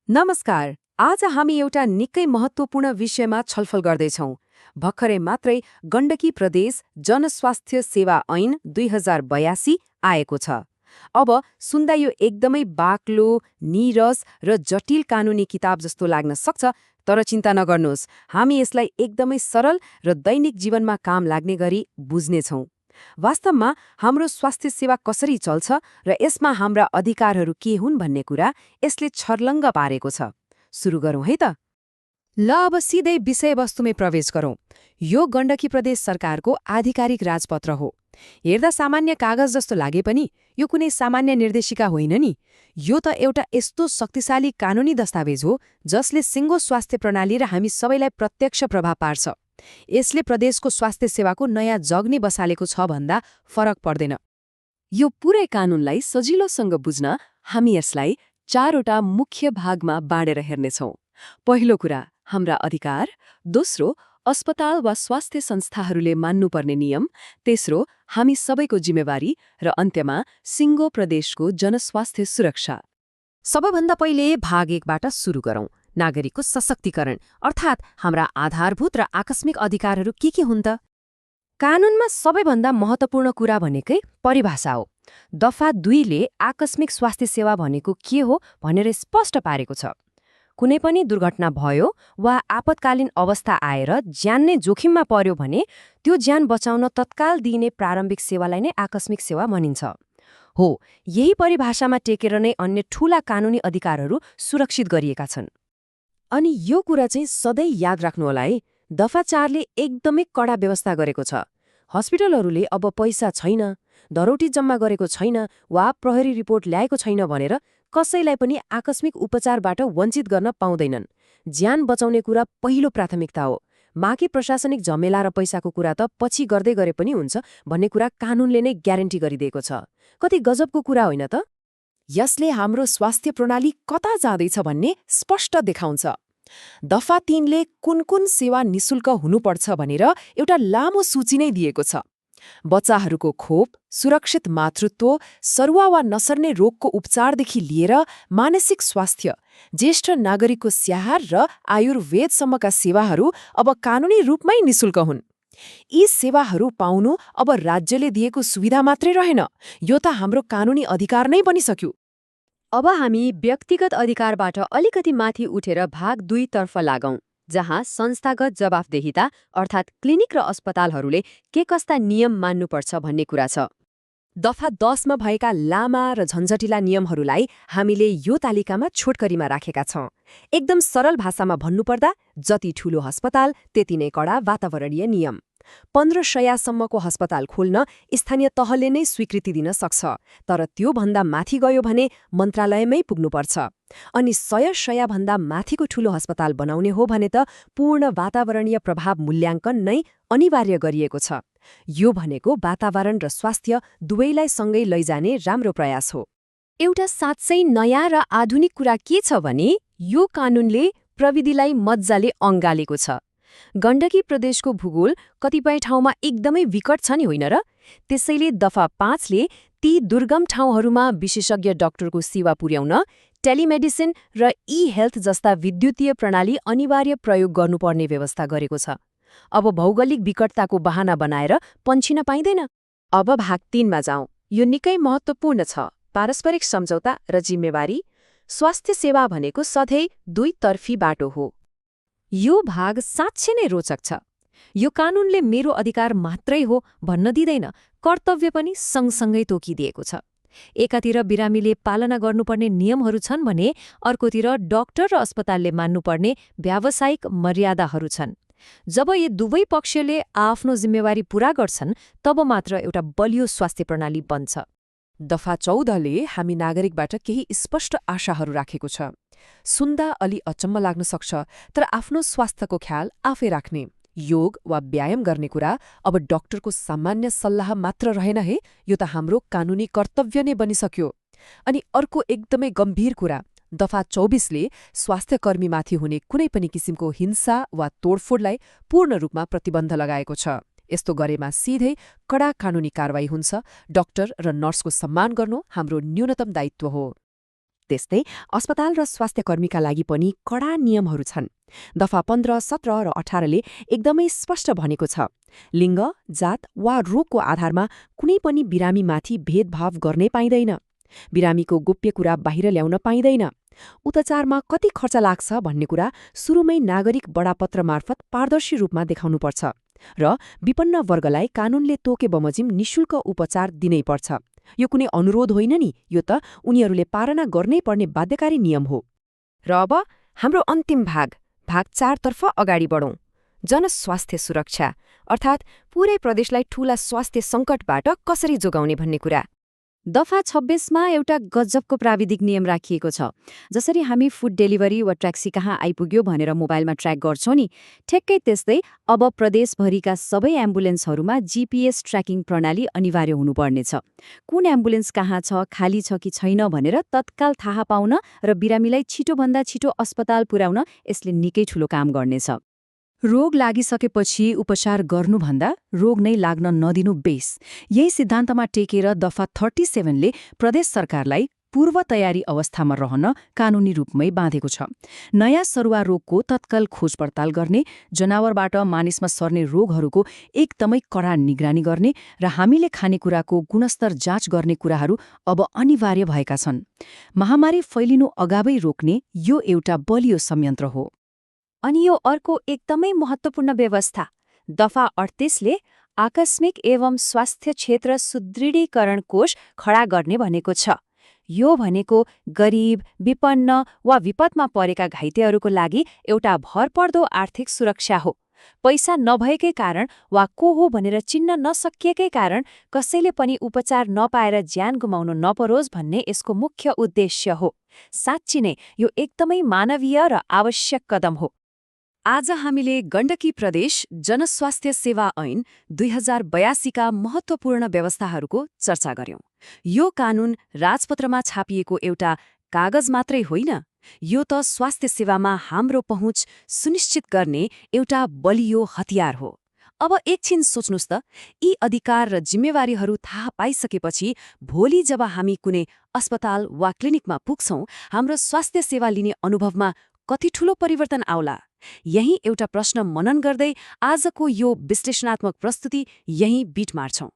नमस्कार। आज हामी एउटा निकै महत्त्वपूर्ण विषयमा छलफल गर्दैछौँ। भर्खरै मात्रै गण्डकी प्रदेश जनस्वास्थ्य सेवा ऐन 2082 आएको छ। अब सुन्दा यो एकदमै बाक्लो, नीरस र जटिल कानुनी किताब जस्तो लाग्न सक्छ, तर चिन्ता नगर्नुहोस्, हामी यसलाई एकदमै सरल र दैनिक जीवनमा काम लाग्ने गरी बुझ्नेछौँ। वास्तवमा हाम्रो स्वास्थ्य सेवा कसरी चल्छ र यसमा हाम्रा अधिकारहरू के हुन् भन्ने कुरा यसले छर्लङ्ग पारेको छ। सुरु गरौँ है त। ल अब सिधै विषयवस्तुमै प्रवेश गरौँ। यो गण्डकी प्रदेश सरकारको आधिकारिक राजपत्र हो। हेर्दा सामान्य कागज जस्तो लागे पनि यो कुनै सामान्य निर्देशिका होइन नि। यो त एउटा यस्तो शक्तिशाली कानुनी दस्तावेज हो जसले सिङ्गो स्वास्थ्य प्रणाली र हामी सबैलाई प्रत्यक्ष प्रभाव पार्छ। यसले प्रदेशको स्वास्थ्य सेवाको नयाँ जग नै बसालेको छ भन्दा फरक पर्दैन। यो पुरै कानुनलाई सजिलोसँग बुझ्न हामी यसलाई 4वटा मुख्य भागमा बाँडेर हेर्नेछौँ। पहिलो कुरा, हाम्रा अधिकार। दोस्रो, अस्पताल वा स्वास्थ्य संस्थाहरूले मान्नुपर्ने नियम। तेस्रो, हामी सबैको जिम्मेवारी। र अन्त्यमा, सिङ्गो प्रदेशको जनस्वास्थ्य सुरक्षा। सबैभन्दा पहिले भाग 1बाट सुरु गरौँ। नागरिकको सशक्तिकरण, अर्थात् हाम्रा आधारभूत र आकस्मिक अधिकारहरू के हुन् त? कानुनमा सबैभन्दा महत्त्वपूर्ण कुरा भनेकै परिभाषा हो। दफा 2ले आकस्मिक स्वास्थ्य सेवा भनेको के हो भनेर स्पष्ट पारेको छ। कुनै पनि दुर्घटना भयो वा आपतकालीन अवस्था आएर ज्यान नै जोखिममा पर्यो भने त्यो ज्यान बचाउन तत्काल दिइने प्रारम्भिक सेवालाई नै आकस्मिक सेवा भनिन्छ। हो, यही परिभाषामा टेकेर नै अन्य ठूला कानुनी अधिकारहरू सुरक्षित गरिएका छन्। अनि यो कुरा चाहिँ सधैँ याद राख्नुहोला है, दफा 4ले एकदमै कडा व्यवस्था गरेको छ। हस्पिटलहरूले अब पैसा छैन, धरौटी जम्मा गरेको छैन वा प्रहरी रिपोर्ट ल्याएको छैन भनेर कसैलाई पनि आकस्मिक उपचारबाट वञ्चित गर्न पाउँदैनन्। ज्यान बचाउने कुरा पहिलो प्राथमिकता हो। बाँकी प्रशासनिक झमेला र पैसाको कुरा त पछि गर्दै गरे पनि हुन्छ भन्ने कुरा कानुनले नै ग्यारेन्टी गरिदिएको छ। कति गजबको कुरा होइन त? यसले हाम्रो स्वास्थ्य प्रणाली कता जाँदैछ भन्ने स्पष्ट देखाउँछ। दफा 3ले कुन सेवा निशुल्क हुनुपर्छ भनेर एउटा लामो सूची नै दिएको छ। बच्चाहरूको खोप, सुरक्षित मातृत्व, सरुवा वा नसर्ने रोगको उपचारदेखि लिएर मानसिक स्वास्थ्य, ज्येष्ठ नागरिकको स्याहार र आयुर्वेदसम्मका सेवाहरू अब कानुनी रूपमै निशुल्क हुन्। यी सेवाहरू पाउनु अब राज्यले दिएको सुविधा मात्रै रहेन, यो त हाम्रो कानुनी अधिकार नै बनिसक्यो। अब हामी व्यक्तिगत अधिकारबाट अलिकति माथि उठेर भाग 2 तर्फ लागौँ, जहाँ संस्थागत जवाफदेहिता अर्थात् क्लिनिक र अस्पतालहरूले के कस्ता नियम मान्नुपर्छ भन्ने कुरा छ। दफा 10मा भएका लामा र झन्झटिला नियमहरूलाई हामीले यो तालिकामा छोटकरीमा राखेका छौँ। एकदम सरल भाषामा भन्नुपर्दा, जति ठूलो अस्पताल त्यति नै कडा वातावरणीय नियम। 15 शय्यासम्मको अस्पताल खोल्न स्थानीय तहले नै स्वीकृति दिन सक्छ, तर त्यो भन्दा माथि गयो भने मन्त्रालयमै पुग्नुपर्छ। अनि 100 शय्याभन्दा माथिको ठूलो अस्पताल बनाउने हो भने त पूर्ण वातावरणीय प्रभाव मूल्याङ्कन नै अनिवार्य गरिएको छ। यो भनेको वातावरण र स्वास्थ्य दुवैलाई सँगै लैजाने राम्रो प्रयास हो। एउटा साँच्चै नयाँ र आधुनिक कुरा के छ भने यो कानुनले प्रविधिलाई मज्जाले अँगालेको छ। गण्डकी प्रदेशको भूगोल कतिपय ठाउँमा एकदमै विकट छ नि होइन र? त्यसैले दफा 5ले ती दुर्गम ठाउँहरूमा विशेषज्ञ डाक्टरको सेवा पुर्याउन टेलिमेडिसिन र ई-हेल्थ जस्ता विद्युतीय प्रणाली अनिवार्य प्रयोग गर्नुपर्ने व्यवस्था गरेको छ। अब भौगोलिक विकटताको बहाना बनाएर पन्छिन पाइँदैन। अब भाग 3मा जाउँ। यो निकै महत्त्वपूर्ण छ। पारस्परिक सम्झौता र जिम्मेवारी। स्वास्थ्य सेवा भनेको सधैँ दुईतर्फी बाटो हो। यो भाग साँच्चै नै रोचक छ। यो कानुनले मेरो अधिकार मात्रै हो भन्न दिँदैन, कर्तव्य पनि सँगसँगै तोकिदिएको छ। एकातिर बिरामीले पालना गर्नुपर्ने नियमहरू छन् भने अर्कोतिर डाक्टर र अस्पतालले मान्नुपर्ने व्यावसायिक मर्यादाहरू छन्। जब यी दुवै पक्षले आफ्नो जिम्मेवारी पूरा गर्छन्, तब मात्र एउटा बलियो स्वास्थ्य प्रणाली बन्छ। दफा 14ले हामी नागरिकबाट केही स्पष्ट आशाहरू राखेको छ। सुन्दा अलि अचम्म लाग्न सक्छ, तर आफ्नो स्वास्थ्यको ख्याल आफै राख्ने, योग वा व्यायाम गर्ने कुरा अब डाक्टरको सामान्य सल्लाह मात्र रहेन है, यो त हाम्रो कानुनी कर्तव्य नै बनिसक्यो। अनि अर्को एकदमै गम्भीर कुरा, दफा 24ले स्वास्थ्यकर्मीमाथि हुने कुनै पनि किसिमको हिंसा वा तोडफोडलाई पूर्ण रूपमा प्रतिबन्ध लगाएको छ। यस्तो गरेमा सिधै कडा कानुनी कारवाही हुन्छ। डाक्टर र नर्सको सम्मान गर्नु हाम्रो न्यूनतम दायित्व हो। त्यस्तै अस्पताल र स्वास्थ्यकर्मीका लागि पनि कडा नियमहरू छन्। दफा 15, 17 र 18ले एकदमै स्पष्ट भनेको छ, लिङ्ग, जात वा रोगको आधारमा कुनै पनि बिरामीमाथि भेदभाव गर्नै पाइँदैन। बिरामीको गोप्य कुरा बाहिर ल्याउन पाइँदैन। उपचारमा कति खर्च लाग्छ भन्ने कुरा सुरुमै नागरिक बडापत्र मार्फत पारदर्शी रूपमा देखाउनुपर्छ र विपन्न वर्गलाई कानूनले तोके बमोजिम निशुल्क उपचार दिनै पर्छ। यो कुनै अनुरोध होइन नि, यो त उनीहरूले पालना गर्नै पर्ने बाध्यकारी नियम हो। र अब हाम्रो अन्तिम भाग 4 तर्फ अगाडि बढौं। जनस्वास्थ्य सुरक्षा, अर्थात् पूरै प्रदेशलाई ठूला स्वास्थ्य सङ्कटबाट कसरी जोगाउने भन्ने कुरा। दफा 26मा एउटा गजबको प्राविधिक नियम राखिएको छ। जसरी हामी फुड डेलिभरी वा ट्याक्सी कहाँ आइपुग्यो भनेर मोबाइलमा ट्र्याक गर्छौं नि, ठ्याक्कै त्यस्तै अब प्रदेशभरिका सबै एम्बुलेन्सहरूमा जीपीएस ट्र्याकिङ प्रणाली अनिवार्य हुनुपर्नेछ। कुन एम्बुलेन्स कहाँ छ, खाली छ कि छैन भनेर तत्काल थाहा पाउन र बिरामीलाई छिटोभन्दा छिटो अस्पताल पुर्याउन यसले निकै ठूलो काम गर्नेछ। रोग लागिसकेपछि उपचार गर्नुभन्दा रोग नै लाग्न नदिनु बेस। यही सिद्धान्तमा टेकेर दफा 37ले प्रदेश सरकारलाई पूर्व तयारी अवस्थामा रहन कानूनी रूपमै बाँधेको छ। नयाँ सरुवा रोगको तत्काल खोज पडताल गर्ने, जनावरबाट मानिसमा सर्ने रोगहरूको एकदमै कडा निगरानी गर्ने र हामीले खानेकुराको गुणस्तर जाँच गर्ने कुराहरू अब अनिवार्य भएका छन्। महामारी फैलिनु अगावै रोक्ने यो एउटा बलियो संयन्त्र हो। अनि यो अर्को एकदमै महत्त्वपूर्ण व्यवस्था दफा 38ले आकस्मिक एवं स्वास्थ्य क्षेत्र सुदृढीकरण कोष खडा गर्ने भनेको छ। यो भनेको गरिब, विपन्न वा विपदमा परेका घाइतेहरूको लागि एउटा भरपर्दो आर्थिक सुरक्षा हो। पैसा नभएकै कारण वा को हो भनेर चिन्न नसकिएकै कारण कसैले पनि उपचार नपाएर ज्यान गुमाउनु नपरोस् भन्ने यसको मुख्य उद्देश्य हो। साँच्ची नै यो एकदमै मानवीय र आवश्यक कदम हो। आज हामीले गण्डकी प्रदेश जनस्वास्थ्य सेवा ऐन 2082का महत्त्वपूर्ण व्यवस्थाहरूको चर्चा गर्यौं। यो कानून राजपत्रमा छापिएको एउटा कागज मात्रै होइन, यो त स्वास्थ्य सेवामा हाम्रो पहुँच सुनिश्चित गर्ने एउटा बलियो हतियार हो। अब एकछिन सोच्नुस् त, यी अधिकार र जिम्मेवारीहरू थाहा पाइसकेपछि भोलि जब हामी कुनै अस्पताल वा क्लिनिकमा पुग्छौं, हाम्रो स्वास्थ्य सेवा लिने अनुभवमा कति ठूलो परिवर्तन आउला। यही एउटा प्रश्न मनन गर्दै आजको यो विश्लेषणात्मक प्रस्तुति यही बिट मार्छौं।